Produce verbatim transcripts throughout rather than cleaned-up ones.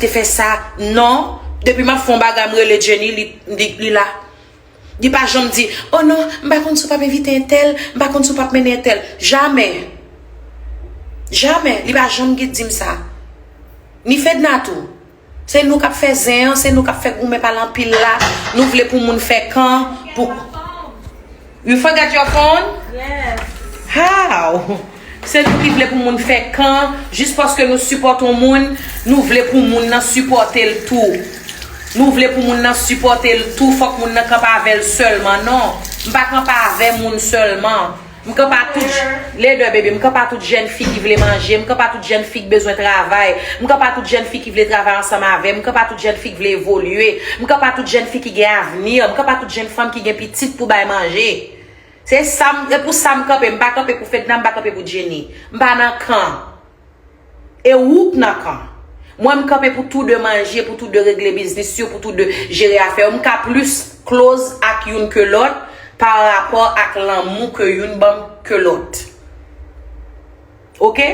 te fè sa. Non. Depi m ap fè yon bagay, m rele Jenny, li, li, li la. Li pa janm di, "Oh non, m pa konn si w p ap envite entèl, m pa konn si w p ap mennen entèl." Jamè. Jamè. Li pa janm gen di m sa. Ni Fedna tou. Se nou k ap fè zen an, se nou k ap fè goumen pale anpil la. Nou vle pou moun fè kan, pou You forgot your phone? Yes. How? Se nou ki vle pou moun fè kan, jis paske nou sipòte yon moun, nou vle pou moun nan sipòte l tou. Nou vle pou moun nan sipòte l tou, fòk moun nan kanpe avè l sèlman. Non, m pa kanpe avè moun sèlman. M kanpe a tout, les deux, baby, m kanpe a tout jèn fi ki vle manje, m kanpe a tout jèn fi ki bezwen travay, m kanpe a tout jèn fi ki vle travay ansanm avè m, m kanpe a tout jèn fi ki vle evolye, m kanpe a tout jèn fi ki gen avni, m kanpe a tout jèn fanm ki gen pitit pou bay manje. Se sa m, se pou sa m kanpe. M pa kanpe pou Fedna, m pa kanpe pou Jenny. M pa nan kan. E ou k nan kan. Mwen, m kanpe pou tou de manje, pou tou de regle biznis yo, pou tou de jere afè yo. M ka plis close ak youn ke lòt pa rapò ak lanmou ke youn ban m ke lòt. Oke?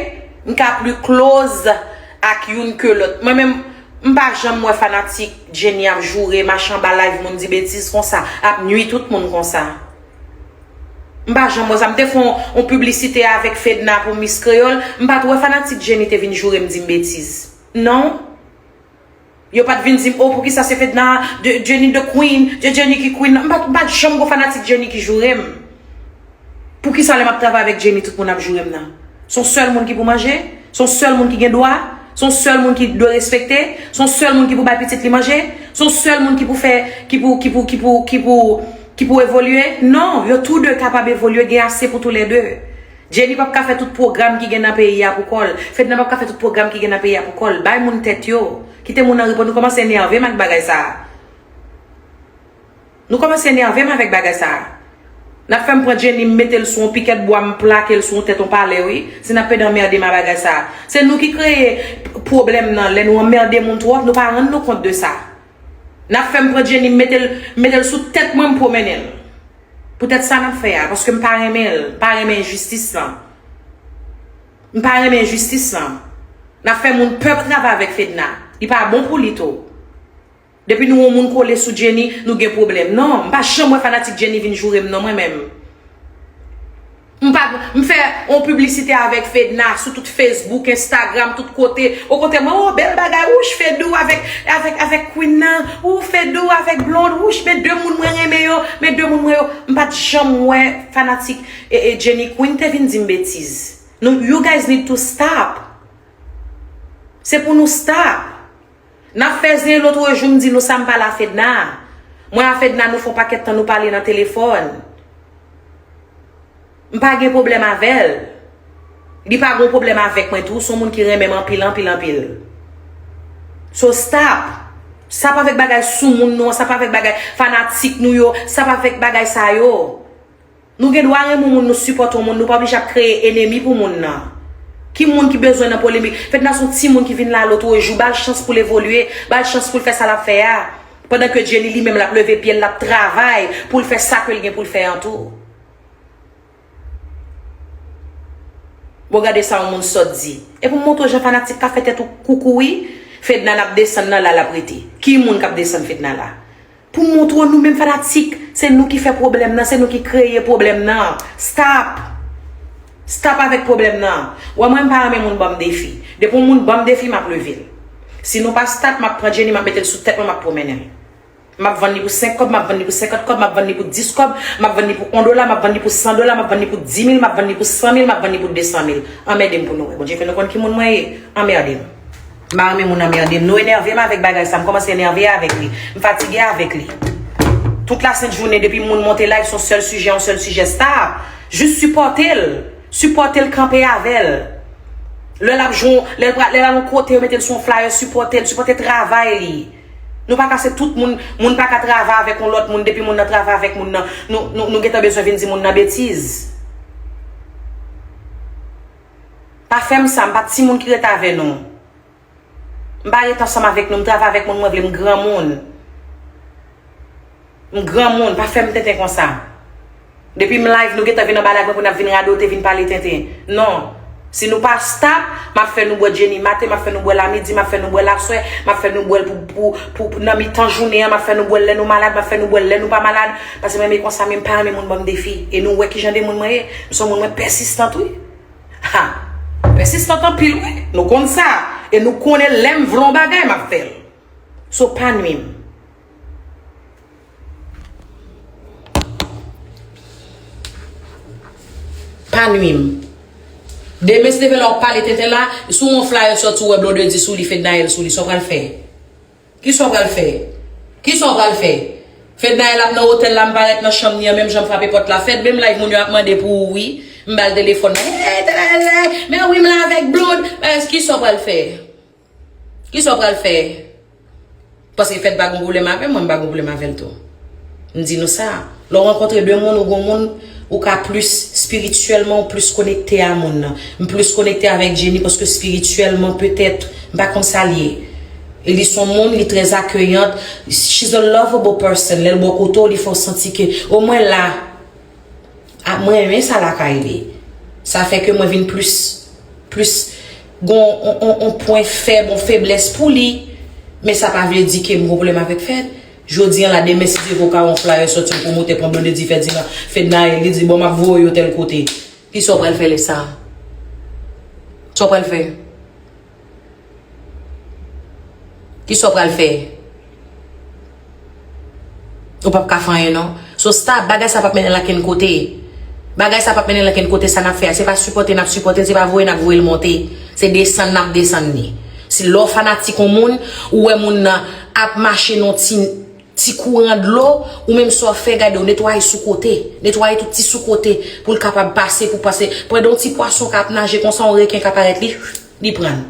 M ka pli close ak youn ke lòt. Mwen menm, m pa janm wè fanatik Jenny ap joure, mache anba live moun di betiz konsa, ap nwi tout moun konsa. M pa janm wè sa. M te fè yon, yon piblisite avèk Fedna pou Miss Kreyòl. M pa t wè fanatik Jenny te vin joure m di m betiz. Non. Yo pa t vin di m, "Oh, poukisa se Fedna, de, Jenny the queen, de Jenny ki queen nan?" M pa, m pa t janm gon fanatik Jenny ki joure m. Poukisa lè m ap travay avèk Jenny, tout moun ap joure m nan? Se yon sèl moun ki pou manje? Se yon sèl moun ki gen dwa? Se yon sèl moun ki dwe respekte? Se yon sèl moun ki pou bay pitit li manje? Se yon sèl moun ki pou fè, ki pou, ki pou, ki pou, ki pou, ki pou evolye? Non, yo tou de kapab evolye, gen ase pou toulède. Jenny p ap ka fè tout pwogram ki gen nan peyi a pou kò l. Fedna p ap ka fè tout pwogram ki gen nan peyi a pou kò l. Bay moun tèt yo. Kite moun nan reponn. Nou kòmanse enève m ak bagay sa a. Nou kòmanse enève m avèk bagay sa a. N ap fè m pran Jenny, m mete l sou yon pikèt bwa, m plake l sou yon tèt yon palè, wi. Si n ap pede anmède m a bagay sa a. Se nou ki kreye p-, pwoblèm nan. Lè nou anmède moun twòp, nou pa rann nou kont de sa. N ap fè m pran Jenny, m mete l, m mete l sou tèt mwen, m pwomennen l. Poutèt sa n ap fè a, paske m pa renmen l, m pa renmen enjistis lan. M pa renmen enjistis lan. N ap fè moun pè travay avèk Fedna. Li pa bon pou li tou. Depi nou wè yon moun kole sou Jenny, nou gen pwoblèm. Non, m pa janm wè fanatik Jenny vin joure m non, mwen menm. M pa, m fè yon piblisite avèk Fedna sou tout Facebook, Instagram, tout kote. Okontrè, mwen, "Oh, bèl bagay, wouch, Fedou avèk, avèk, avèk Queen nan, ou Fedou avèk Blonde, wouch, men de moun mwen renmen yo, men de moun mwen yo." M pa t janm wè fanatik e, e Jenny Queen te vin di m betiz. Nou, you guys need to stop. Se pou nou stop. N ap fè zen, lòt jou m di nou sa, m pale a Fedna. Mwen a Fedna, nou fè yon pakèt tan nou pale nan telefòn. M pa gen pwoblèm avè l. Li pa gen pwoblèm avèk mwen tou, se yon moun ki renmen m anpil, anpil, anpil. So stop. Stop avèk bagay soumoun nou an, stop avèk bagay fanatik nou yo, stop avèk bagay sa yo. Nou gen dwa renmen yon moun, nou sipòte yon moun, nou pa oblije ap kreye enemi pou moun nan. Ki moun ki bezwen nan polemik? Fedna se yon timoun ki vin la lòt jou, ba l chans pou l evolye, ba l chans pou l fè sa l ap fè a. Pandan ke Jenny li menm l ap leve pye l, l ap travay pou l fè sa ke l gen pou l fè an tou. Bon, gade sa yon moun sòt di. E pou m montre w jan fanatik ka fè tèt ou koukou wi. Fedna n ap desann nan la l ap rete. Ki moun k ap desann Fedna la? Pou m montre w nou menm fanatik, se nou ki fè pwoblèm nan, se nou ki kreye pwoblèm nan. Stop! Stop avèk pwoblèm nan. Wè mwen m pa renmen moun ban m defi. Depi yon moun ban m defi, m ap leve l. Si nou pa stop, m ap pran Jenny, m ap mete l sou tèt mwen, m ap pwomennen l. M ap vann li pou senk kòb, m ap vann li pou senkant kòb, m ap vann li pou dis kòb, m ap vann li pou yon dola, m ap vann li pou san dola, m ap vann li pou dis mil, m ap vann li pou san mil, m ap vann li pou de san mil. Anmède m pou nou wè. Bondye fè nou konn ki moun mwen ye. Anmède m. M pa renmen moun anmède m. Nou enève m avèk bagay sa. M kòmanse enève avèk li. M fatige avèk li. Tout lasent jounen, depi moun monte live, se yon sèl sijè, yon sèl sijè. Stop! Jis sipòte l. Sipòte l, kanpe avè l. Lè l ap jwe, lè l pra-, lè l al yon kote, yo mete l sou yon flyer, sipòte l, sipòte travay li. Nou pa ka se tout moun, moun pa ka travay avèk yon lòt moun, depi moun nan travay avèk moun nan, nou, nou, nou gentan bezwen vin di moun nan betiz. Pa fè m sa, m pa timoun ki ret avè nou. M pa ret ansanm avèk nou, m travay avèk moun mwen vle, m granmoun. M granmoun, pa fè m tenten konsa. Depi m live, nou gentan vin anba live mwen pou n ap vin radote, vin pale tenten. Non. Si nou pa stab, m ap fè nou bwè Jenny maten, m ap fè nou bwè l a midi, m ap fè nou bwè l aswè, m ap fè nou bwè l pou, pou, pou, pou nan mitan jounen an, m ap fè nou bwè l lè nou malad, m ap fè nou bwè l lè nou pa malad. Paske mwen renmen konsa, men m pa renmen moun ban m defi. E nou wè kijan de moun mwen ye. M se yon moun mwen pèsistant, wi. Ha! Pèsistant anpil, wi. Nou konn sa. E nou konnen lè m vle yon bagay, m ap fè l. So pa nwi m. Pa nwi m. Demen se leve la w ap pale tenten la, si w wè yon flyer sòti w wè Blondedy sou li, Fednaelle sou li, sa w pral fè? Kisa w pral fè? Kisa w pral fè? Fednaelle ap nan otèl la, m parèt nan chanm li an, menm jan m frape pòt la. Fed, menm live moun yo ap mande pou ou wi. M ba l telefòn nan. Hey, hey, hey, hey, men wi m la avèk Blonde. Kisa w pral fè? Kisa w pral fè? Paske Fed pa gon pwoblèm avè m, mwen m pa gon pwoblèm avè l tou. M di nou sa. Lè w rankontre de moun, ou gon moun, ou ka plis espirityèlman, ou plis konekte a moun nan. M plis konekte avèk Jenny paske espirityèlman, petèt, m pa konn sa l ye. E li se yon moun, li trè akeyant. She's a lovable person. Lè l bò kote w, li fè w santi ke, omwen la, a, mwen renmen sa lakay li. Sa fè ke mwen vin plis, plis gon on, on, on pwen fèb, on feblès pou li. Men sa pa vle di ke m gon pwoblèm avèk Fed. Jodi an la, demen si Dye vle w ka wè yon flyer sòti yon pwomotè pran Blondedy fè di nan Fednaelle, li di bon m ap voye yo tèl kote. Kisa w pral fè lè sa a? Sa w pral fè? Kisa w pral fè? Ou p ap ka fè anyen non. So stop, bagay sa p ap mennen l ankenn kote. Bagay sa p ap mennen l ankenn kote, sa n ap fè a. Se pa sipòte n ap sipòte l, se pa voye n ap voye l monte. Se desann n ap desann li. Si lè w fanatik yon moun, ou wè moun nan ap mache nan ti, ti kouran dlo, ou menm sa w fè, gade w netwaye sou kote. Netwaye tout ti sou kote pou l kapab pase, pou pase. Pandan yon ti pwason k ap naje konsa, yon reken ka parèt, li, li pran l.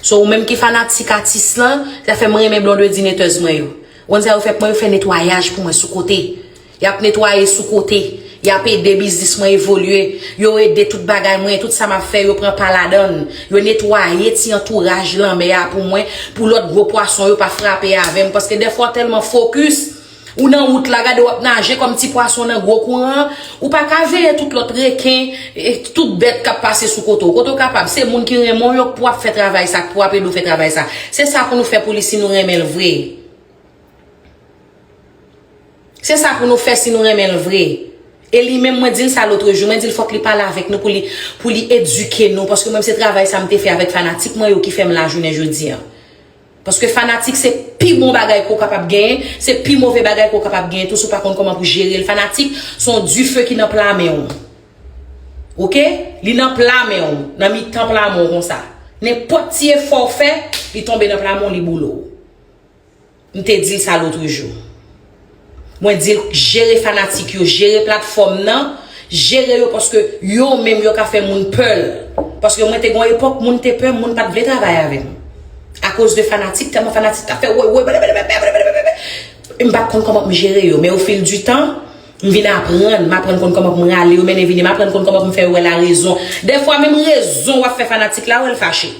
So, ou menm ki fanatik atis lan, sa fè mwen renmen Blondedy netèz mwen yo. Ou konn sa yo fè pou mwen? Yo fè netwayaj pou mwen sou kote. Y ap netwaye sou kote. Y ap ede biznis mwen evolye. Yo ede tout bagay mwen, tout sa m ap fè, yo pran pa ladan l. Yo netwaye ti antouraj lanmè a pou mwen, pou lòt gwo pwason yo pa frape avè m. Paske dèfwa w tèlman fokis, ou nan wout la, gade w ap naje kòm ti pwason nan gwo kouran an, ou pa ka veye tout lòt reken, e, tout bèt k ap pase sou kote w. Kote w kapab, se moun ki renmen w yo pou ap fè travay sa, pou ap ede w fè travay sa. Se sa pou nou fè pou li si nou renmen l vre. Se sa pou nou fè si nou renmen l vre. E li menm, mwen di l sa lòt jou, mwen di l fòk li pale avèk nou pou li, pou li edike nou, paske mwen se travay sa m te fè avèk fanatik mwen yo ki fè m la jounen jodi an. Paske fanatik se pi bon bagay ke w kapab genyen, se pi move bagay ke w kapab genyen tou si w pa konn kòman pou jere l. Fanatik se yon dife ki nan pla men w. Oke? Li nan pla men w, nan mitan pla men w konsa. Nenpòt ti efò w fè, li tonbe nan pla men w, li boule w. M te di l sa lòt jou. Mwen di l jere fanatik yo, jere platfòm nan, jere yo paske yo menm yo ka fè moun pè l. Paske mwen te gon epòk moun te pè m, moun pa t vle travay avè m. Akoz de fanatik, tèlman fanatik ta fè woy woy, e m pa t konn kòman pou m jere yo. Men au fil du temps, m vin aprann, m aprann konn kòman pou m rale yo, mennen vini, m aprann konn kòman pou m fè yo wè larezon. Dèfwa menm rezon w ap fè fanatik la wè l fache.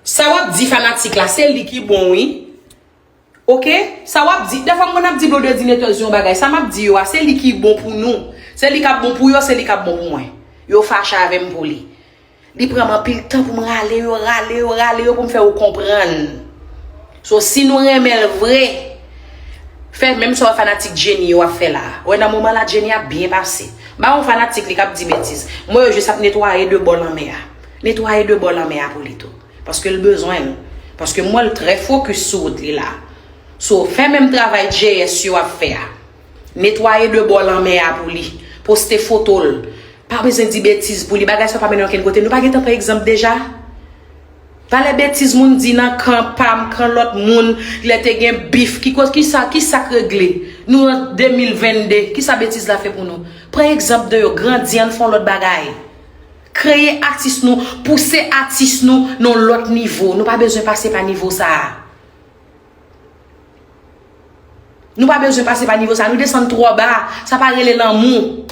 Sa w ap di fanatik la, se li ki bon wi. Oke? Sa w ap di, dèfwa m konn ap di Blondedy netèz yon bagay, sa m ap di yo a, se li ki bon pou nou. Se li k ap bon pou yo, se li k ap bon pou mwen. Yo fache avè m pou li. Li pran m anpil tan pou m rale yo, rale yo, rale yo pou m fè yo konprann. So, si nou renmen l vre, fè menm sa w fanatik Jenny yo ap fè la a. Wè nan moman la, Jenny ap byen pase. M pa yon fanatik li k ap di betiz. M wè yo jis ap netwaye de bò lanmè a. Netwaye de bò lanmè a pou li tou. Paske l bezwen l. Paske m wè l trè fokis sou wout li la. So, fè menm travay J S yo ap fè a. Netwaye de bò lanmè a pou li. Poste foto l. Pa bezwen di betiz pou li. Bagay sa pa mennen ankenn kote. Nou pa gentan pran egzanp deja? Valè betiz moun di nan kan pa m, kan lòt moun, lè te gen bif, ki koz, kisa, kisa k regle? Nou an de mil vennde, kisa betiz la fè pou nou? Pran egzanp de yo, grandi, ann fè yon lòt bagay. Kreye atis nou, pouse atis nou nan yon lòt nivo. Nou pa bezwen pase pa nivo sa a. Nou pa bezwen pase pa nivo sa, nou desann twò ba. Sa pa rele lanmou.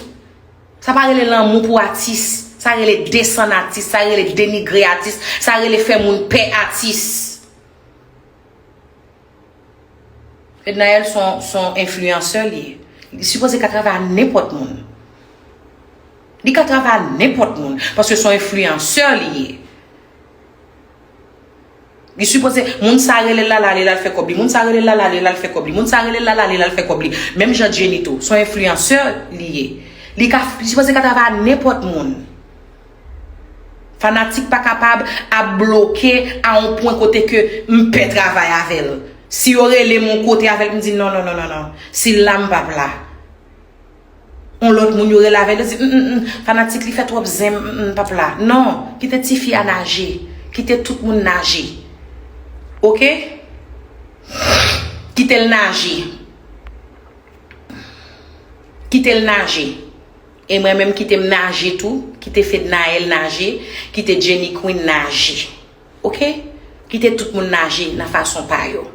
Sa pa rele lanmou pou atis. Sa rele desann atis, sa rele denigre atis, sa rele fè moun pè atis. Fednaelle se yon, se yon enfliyansè li ye. Li sipoze ka travay ak nenpòt moun. Li ka travay a nenpòt moun, paske se yon enfliyansè li ye. Li sipoze, moun sa rele l la, l ale l al fè kòb li. Moun sa rele l la, l ale l al fè kòb li. Moun sa rele l la, l ale l al fè kòb li. Menm jan Jenny tou, se yon enfliyansè li ye. Li ka, li sipoze ka travay a nenpòt moun. Fanatik pa kapab ap bloke a yon pwen kote ke m pè travay avè l. Si yo rele m yon kote avè l, m di non, non, non, non, non. Si l la, m p ap la. On lòt moun yo rele avè l, yo di, mm, mm, mm, fanatik li fè twòp zen, mm, mm, m p ap la. Non, kite tifi a naje. Kite tout moun naje. Oke? Kite l naje. Kite l naje. E mwen menm kite m naje tou, kite Fednaelle naje, kite Jenny Queen naje. Oke? Kite tout moun naje nan fason pa yo.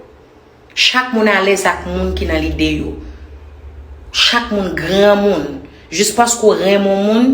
Chak moun alèz ak moun ki nan lide yo. Chak moun granmoun. Jis paske w renmen yon moun,